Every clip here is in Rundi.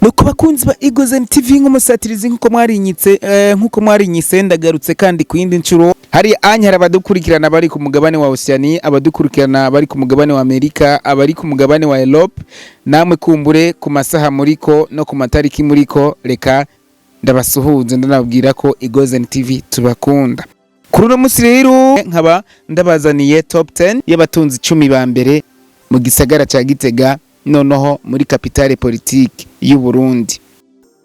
Nuko bakunzi ba Eagles TV, nk'umusatirizi nkuko mwarinyitse, nkuko mwarinyise, ndagarutse kandi ku yindi nshuro. Hari anyara abadukurikirana bari ku mugabane wa Oceania, abadukurikirana bari ku mugabane wa Amerika, abari ku mugabane wa Europe, namwe kumbure ku masaha muriko no ku matariki muriko, reka ndabasuhuze, ndanababwira ko Eagles TV tubakunda. Kuri uno munsi rero nkaba ndabazaniye top 10 y'abatunzi 10 ba mbere mu gisagara ca Gitega, noneho muri capitale politique y'u Burundi.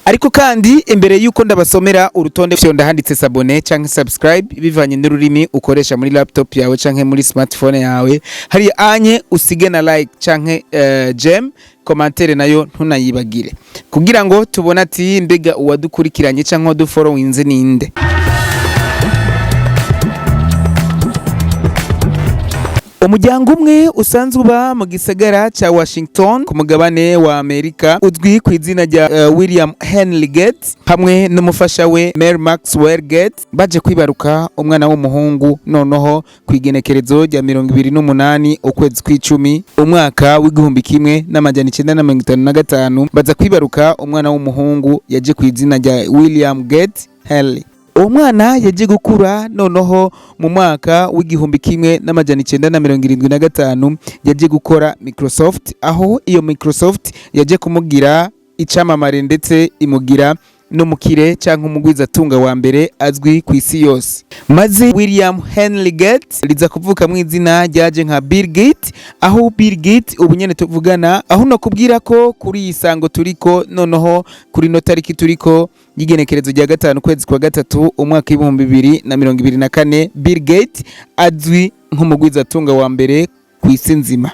Ariko kandi imbere yuko ndabasomera urutonde, fyonda handitse s'abonner canke subscribe bivanye n'ururimi ukoresha muri laptop yawe canke muri smartphone yawe. Hari anye usige na like canke j'aime, commentaire nayo ntunayibagire kugira ngo tubone ati mbega uwadukurikiranye canke uwadufollowinze ninde. Umuryango umwe usanzwe uba mu gisagara ca Washington ku mugabane wa Amerika uzwi ku izina rya William Henry Gates hamwe n'umufasha we Mary Maxwell Gates baje kwibaruka umwana w'umuhungu, noneho ku igenekerezo rya 28 ukwezi kw'icumi umwaka w'1955, baza kwibaruka umwana w'umuhungu yaje ku izina rya William Gates Henry. Uwo mwana yaje gukura, noneho mu mwaka w'1975 yaje gukora Microsoft, aho iyo Microsoft yaje kumugira icamamare ndetse imugira n'umukire cyangwa umugwizatunga wa mbere azwi ku isi yose. Maze William Henry Gates riza kuvuka mu izina ryaje nka Bill Gates, aho Bill Gates ubu nyene tuvugana, aho nakubwira ko kuri iyi sango turiko, noneho kuri no tariki turiko y'igenekerezo rya 5 kwezi kwa gatatu umwaka w'2024, Bill Gates azwi nk'umugwizatunga wa mbere ku isi nzima,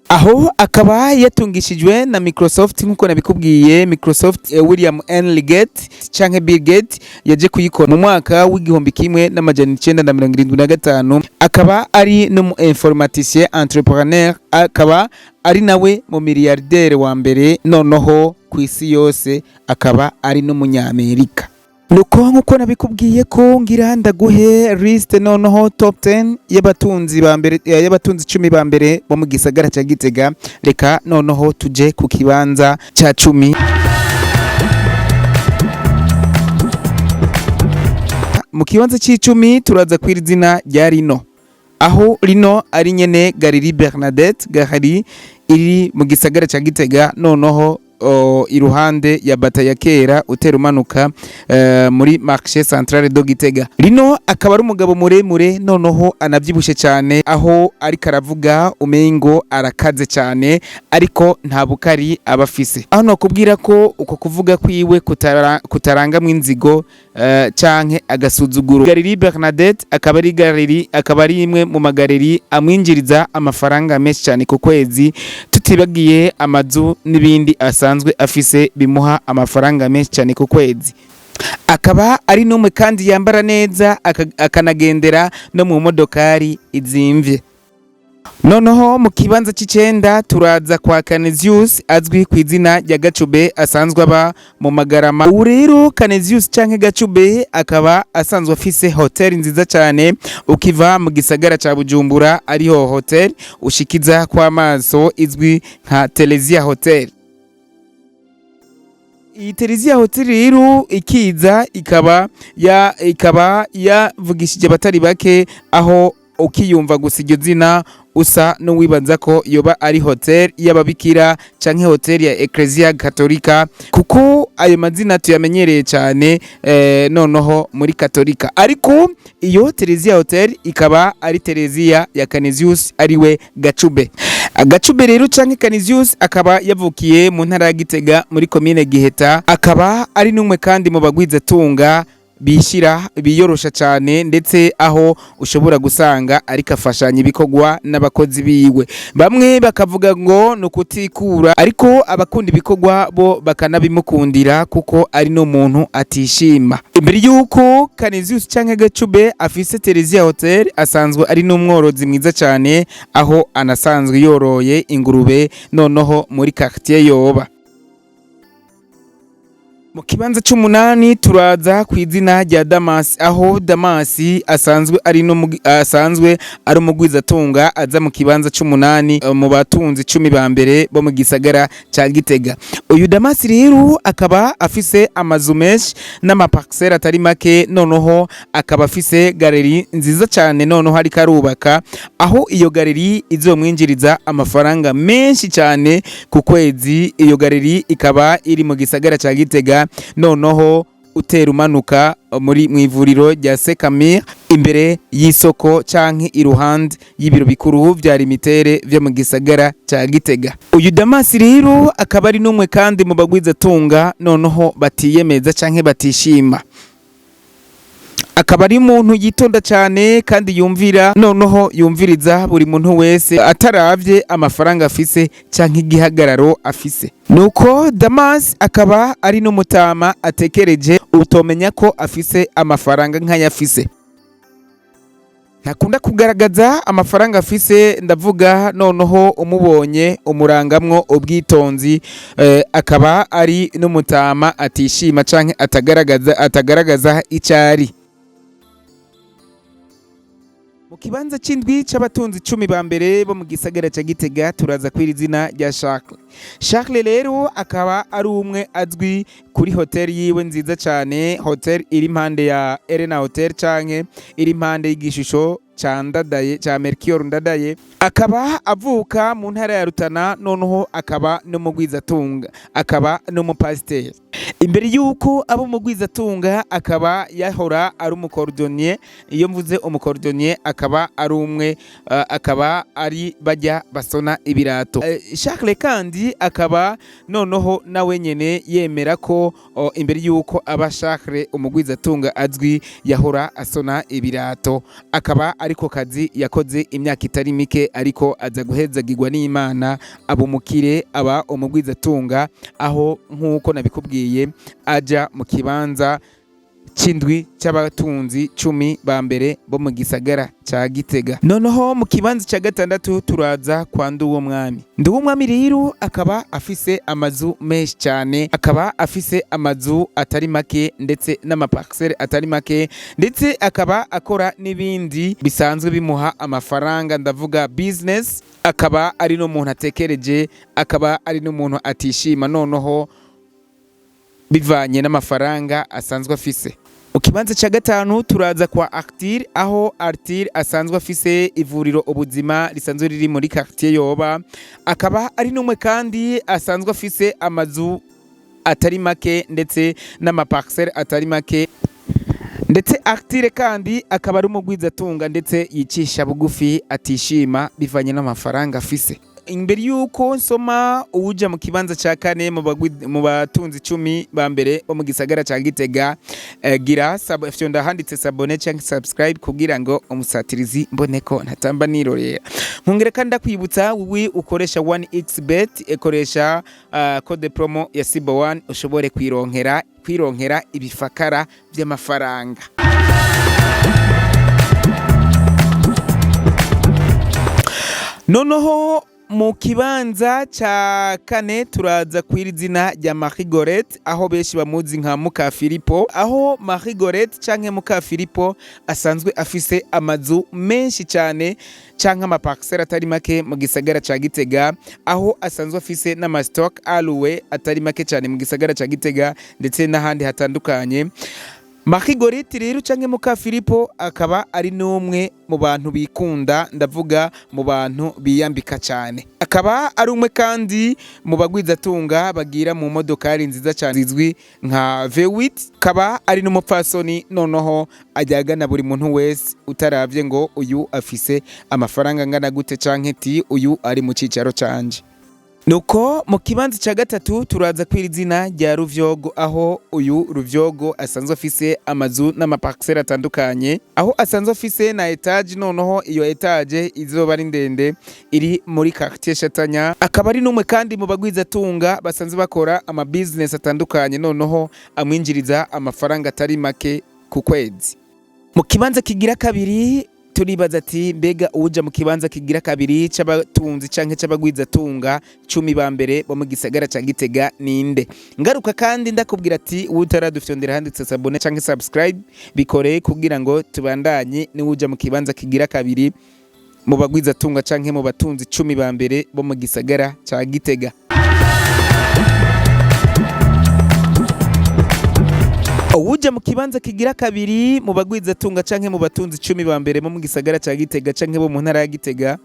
aho akaba yatungishijwe na Microsoft nkuko nabikubwiye. Microsoft, William Henry Gates canke Bill Gates yaje kuyikora mu mwaka w'1975, akaba ari n'umu informaticien entrepreneur, akaba ari nawe mu milliardaire wa mbere noneho ku isi yose, akaba ari n'umunyamerika. Nuko nkuko nabikubwiye ko ngira ndaguhe liste, noneho top 10 y'abatunzi ba mbere, y'abatunzi 10 ba mbere bo mu gisagara ca Gitega, reka noneho tuje ku kibanza ca 10. Mu kibanza c'icumi turaza kwira izina rya Rino, aho Rino ari nyene Galerie Bernadette Gahari iri mu gisagara ca Gitega, noneho iruhande ya bata ya kera utera umanuka muri marché centrale de Gitega. Rino akaba ari umugabo muremure, noneho anavyibushe cyane, aho ariko aravuga umengo arakaze cyane, ariko nta bukari aba afise. Aho nokubwira ko uko kuvuga kwiwe kutarangamwo inzigo canke agasuzuguro. Galerie Bernadette akaba ari galerie, akaba ari imwe mu magaleri amwinjiriza amafaranga menshi cyane ku kwezi, tutibagiye amazu n'ibindi asanzwe afise bimuha amafaranga menshi cyane ku kwezi. Akaba ari n'umwe kandi yambara neza, akanagendera no mu modokari izimvye. Noneho mu kibanza c'icenda turaza kwa Canisius azwi ku izina rya Gacube, asanzwe aba mu Magarama. Ubu rero Canisius canke Gacube akaba asanzwe afise hotel nziza cyane ukiva mu gisagara ca Bujumbura, ariho hotel ushikiza kw'amaso izwi nka Telesia Hotel. Iyi Telesia Hotel rero ikiza ikaba yavugishije abatari bake, aho ukiyumva gusa iryo zina usa n'uwibaza ko yoba ari hotel y'ababikira canke hotel ya Ecclesia Katolika, kuko ayo mazina tuyamenyereye cyane, noneho muri Katolika. Ariko iyo Telesia Hotel ikaba ari Telesia ya Canisius ariwe Gacube. Gacube rero canke Canisius akaba yavukiye mu ntara ya Gitega muri komine Giheta, akaba ari n'umwe kandi mu bagwizatunga bishira biyorosha cyane, ndetse aho ushobora gusanga ariko afashanya ibikorwa n'abakozi biwe. Bamwe bakavuga ngo ni ukutikura, ariko abakunda ibikorwa bo bakanabimukundira kuko ari n'umuntu atishima. Imbere y'uko Canisius canke Gacube afise Telesia Hotel, asanzwe ari n'umworozi mwiza cyane, aho anasanzwe yoroye ingurube noneho muri quartier yoba. Mu kibanza c'umunani turaza ku izina rya Damasi, aho Damasi asanzwe ari no asanzwe ari umugwizatunga, aza mu kibanza c'umunani mu batunzi 10 ba mbere bo mu gisagara ca Gitega. Uyu Damasi rero akaba afise amazu menshi n'amaparcelle atari make, noneho akaba afise galerie nziza cyane, noneho ariko arubaka, aho iyo galerie izomwinjiriza amafaranga menshi cyane ku kwezi. Iyo galerie ikaba iri mu gisagara ca Gitega, noneho utera umanuka muri mu ivuriro rya Sekamir, imbere y'isoko canke iruhande y'ibiro bikuru vya Limitere vyo mu gisagara ca Gitega. Uyu Damasi rero akaba ari n'umwe kandi mu bagwizatunga noneho batiyemeza canke batishima. Akaba ari umuntu yitonda cyane kandi yumvira, noneho yumviriza buri muntu wese ataravye amafaranga afise canke igihagararo afise. Nuko Damas akaba ari n'umutama atekereje, utomenya ko afise amafaranga nk'ayafise. Ntakunda kugaragaza amafaranga afise, ndavuga noneho umubonye umurangamwo ubwitonzi, akaba ari n'umutama atishima canke atagaragaza icari. Mu kibanza c'indwi c'abatunzi 10 ba mbere bo mu gisagara ca Gitega turaza kwira izina rya Charles. Charles rero akaba ari umwe azwi kuri hotel yiwe nziza cyane, hotel iri impande ya Elena Hotel canke iri impande y'igishusho ca Ndadaye, ca Melchior Ndadaye. Akaba avuka mu ntara ya Rutana, noneho akaba n'umugwizatunga, akaba n'umupasiteri. Imbere y'uko aba umugwizatunga akaba yahora ari umucordonnier. Iyo mvuze umucordonnier, akaba ari umwe akaba ari bajya basona ibirato. Charles kandi akaba noneho nawe nyene yemera ko imbere y'uko aba Charles umugwizatunga azwi yahora asona ibirato, akaba ariko kazi yakoze imyaka itari mike, ariko aza guhezagirwa n'Imana, aba umukire, aba umugwizatunga, aho nk'uko nabikubwiye aja mu kibanza c'indwi c'abatunzi 10 ba mbere bo mu gisagara ca Gitega. Noneho mu kibanza ca gatandatu turaza kwa Nduwumwami. Nduwumwami rero akaba afise amazu menshi cyane, akaba afise amazu atari make ndetse n'amaparcelle atari make, ndetse akaba akora n'ibindi bisanzwe bimuha amafaranga, ndavuga business. Akaba ari n'umuntu atekereje, akaba ari n'umuntu atishima, noneho bivanye n'amafaranga asanzwe afise. Mu kibanza cya gatanu turaza kwa Arthur, aho Arthur asanzwe afise ivuriro Ubuzima risanzwe riri muri quartier Yoba. Akaba ari n'umwe kandi asanzwe afise amazu atari make ndetse n'amaparcelle atari make. Ndetse Arthur kandi akaba ari umugwizatunga ndetse yicisha bugufi, atishima bivanye n'amafaranga afise. Imbere yuko nsoma uwuja mu kibanza ca kane mu batunzi 10 ba mbere bo mu gisagara ca Gitega, gira sub, fyonda handitse s'abonner cyangwa subscribe kugira ngo umusatirizi mbone ko ntatamba nirorera. Nkongera kandi ndakwibutsa, wowe ukoresha 1xBet, ikoresha code promo ya Sibo 1 ushobore kwironkera ibifakara by'amafaranga. Noneho mu kibanza ca kane turaza kwira izina rya Marie Gorette, aho benshi bamuzi nka Muka Filipo, aho Marie Gorette canke Muka Filipo asanzwe afise amazu menshi cyane canke amaparcelle atari make mu gisagara ca Gitega, aho asanzwe afise n'amastock aluwe atari make cyane mu gisagara ca Gitega ndetse n'ahandi hatandukanye. Marie Gorette rero canke Muka Filipo akaba ari n'umwe mu bantu bikunda, ndavuga mu bantu biyambika cyane. Akaba ari umwe kandi mu bagwizatunga bagira mu modokari nziza cyane zizwi nka V8. Akaba ari n'umupfasoni noneho ajyagana buri muntu wese, utaravye ngo uyu afise amafaranga angana gute canke ti uyu ari mu cicaro canje. Nuko mu kibanza cya gatatu turaza kwira izina rya Ruvyogo, aho uyu Ruvyogo asanzwe afise amazu n'amaparcelle atandukanye, aho asanzwe afise na étage, noneho iyo étage izoba ari ndende iri muri quartier Shatanya. Akaba ari n'umwe kandi mu bagwizatunga basanzwe bakora ama business atandukanye, noneho amwinjiriza amafaranga atari make ku kwezi. Mu kibanza kigira kabiri Turibaza ati: mbega uwuja mu kibanza kigira kabiri c'abatunzi canke c'abagwizatunga 10 ba mbere bo mu gisagara ca Gitega ninde? Ngaruka kandi ndakubwira ati utaradufyondera handitse s'abonner canke subscribe, bikore kugira ngo tubandanye niwuja mu kibanza kigira kabiri mu bagwizatunga canke mu batunzi 10 ba mbere bo mu gisagara ca Gitega. Uwuja mu kibanza kigira kabiri mu bagwizatunga canke mu batunzi 10 ba mbere bo mu gisagara ca Gitega canke bo mu ntara ya Gitega,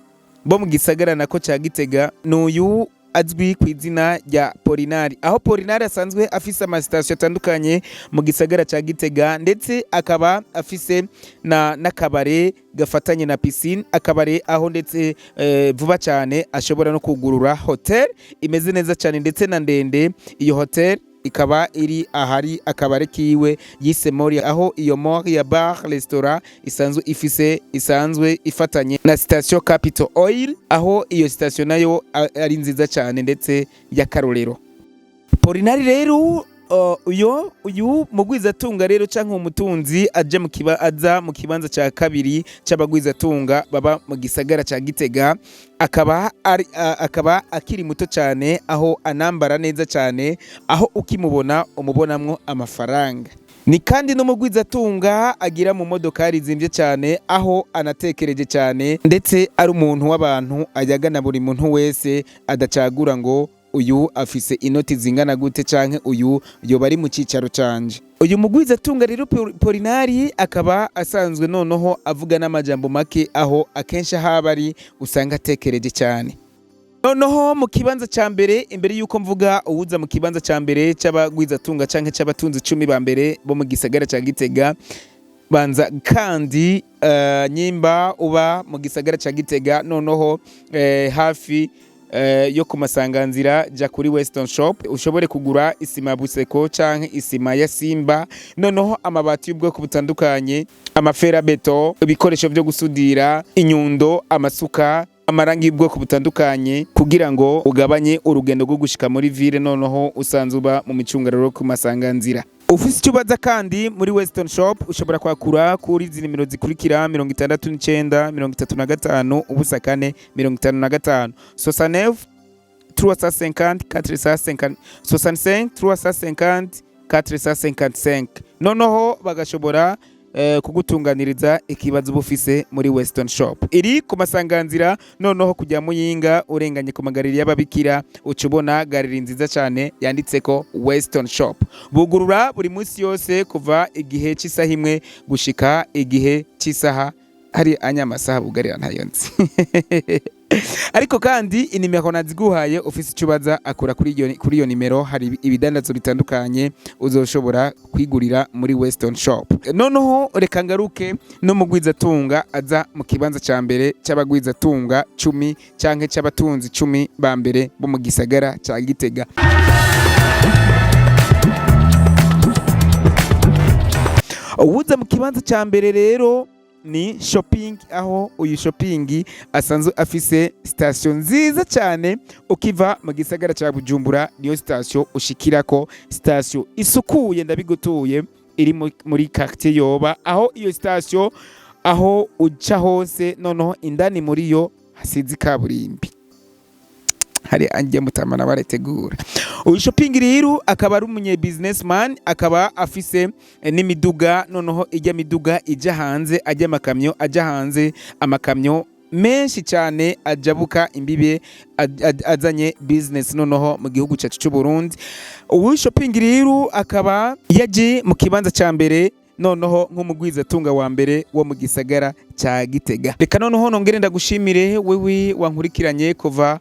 bo mu gisagara nako ca Gitega, n'uyu azwi ku izina rya Polinari, aho Polinari asanzwe afise amasitasiyo atandukanye mu gisagara ca Gitega, ndetse akaba afise na n'akabare gafatanye na piscine, akabare aho ndetse vuba cyane ashobora no kugurura hotel imeze neza cyane ndetse na ndende. Iyo hotel ikaba iri ahari akabare kiwe yise Moria, aho iyo Moria Bar Restaurant isanzwe ifise, isanzwe ifatanye na station Capital Oil, aho iyo station nayo ari nziza cyane ndetse y'akarorero. Polinari rero, uyu mugwizatunga rero canke umutunzi aje mu kiba aza mu kibanza ca kabiri c'abagwizatunga baba mu gisagara ca Gitega, akaba akiri muto cyane, aho anambara neza cyane, aho ukimubona umubonamwo amafaranga. Ni kandi n'umugwizatunga agira mu modokari zimvye cyane, aho anatekereje cyane, ndetse ari umuntu w'abantu, ayagana buri muntu wese, adacagura ngo uyu afise inoti zingana gute canke uyu yoba ari mu cicaro canje. Uyu mugwizatunga rero Polinari akaba asanzwe noneho avuga n'amajambo make, aho akenshi aho aba ari usanga atekereje cyane. Noneho mu kibanza ca mbere, imbere yuko mvuga uwuza mu kibanza ca mbere c'abagwizatunga canke c'abatunzi 10 ba mbere bo mu gisagara ca Gitega, banza kandi nyimba uba mu gisagara ca Gitega, noneho hafi yo ku masanganzira, ja kuri Western Shop ushobore kugura isima ya Buseko canke isima ya Simba, noneho amabati y'ubwoko butandukanye, ama fer à béton, ibikoresho byo gusudira, inyundo, amasuka, amarangi y'ubwoko butandukanye, kugira ngo ugabanye urugendo rwo gushika muri ville, noneho usanzwe uba mu micungararo ku masanganzira. Ufise icyo ubaza kandi muri Western Shop, ushobora kwakura kuri izi nimero zikurikira: 69 35 0 4 55, 69 350 450, 65 350 455. Noneho bagashobora kugutunganiriza ikibazo uba ufise muri Western Shop iri ku masanganzira. Noneho kujya Muyinga, urenganye ku magariri y'ababikira, uca ubona galerie nziza cyane yanditseko Western Shop. Bugurura buri munsi yose kuva igihe cy'isaha 1 gushika igihe cy'isaha, hari anyamasaha bugarira ntayo nzi, ariko kandi inimero naziguhaye. Ufise icyo ubaza, akura kuri iyo nimero. Hari ibidandazo bitandukanye uzoshobora kwigurira muri Western Shop. Noneho reka ngaruke no mugwizatunga aza mu kibanza ca mbere c'abagwizatunga 10 canke c'abatunzi 10 ba mbere bo mu gisagara ca Gitega. Uwuza mu kibanza ca mbere rero ni Shopping, aho uyu Shopping asanzwe afise station nziza cyane. Ukiva mu gisagara ca Bujumbura niyo station ushikirako, station isukuye ndabigutuye, iri muri quartier Yoba, aho iyo station aho uca hose noneho indani muri yo hasize ikaburimbi, hari anjye mutamana barategura. Uyu Shopping rero akaba ari umunye businessman, akaba afise n'imiduga, noneho ijya miduga ijya hanze, ajya amakamyo ajya hanze, amakamyo menshi cyane ajabuka imbibe azanye business noneho mu gihugu cyacu cy'u Burundi. Uyu Shopping rero akaba yaje mu kibanza cya mbere noneho nk'umugwizatunga wa mbere wo mu gisagara ca Gitega. Reka noneho nongere ndagushimire wewe wankurikiranye kuva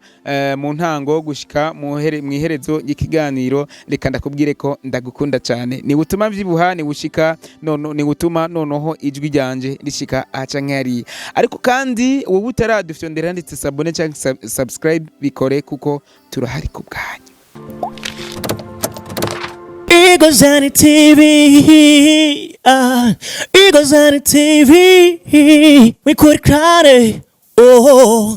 mu ntango gushika mu iherezo ry'ikiganiro. Reka ndakubwire ko ndagukunda cyane, ni utuma mvyibuha, ni ushika nono, ni utuma noneho ijwi ryanje rishika aha canke hariya. Ariko kandi wowe utaradufyondera handitse s'abonner canke subscribe, bikore kuko turahari ku bwanyu. Eagles on TV, ah, Eagles on TV, we could cry, oh.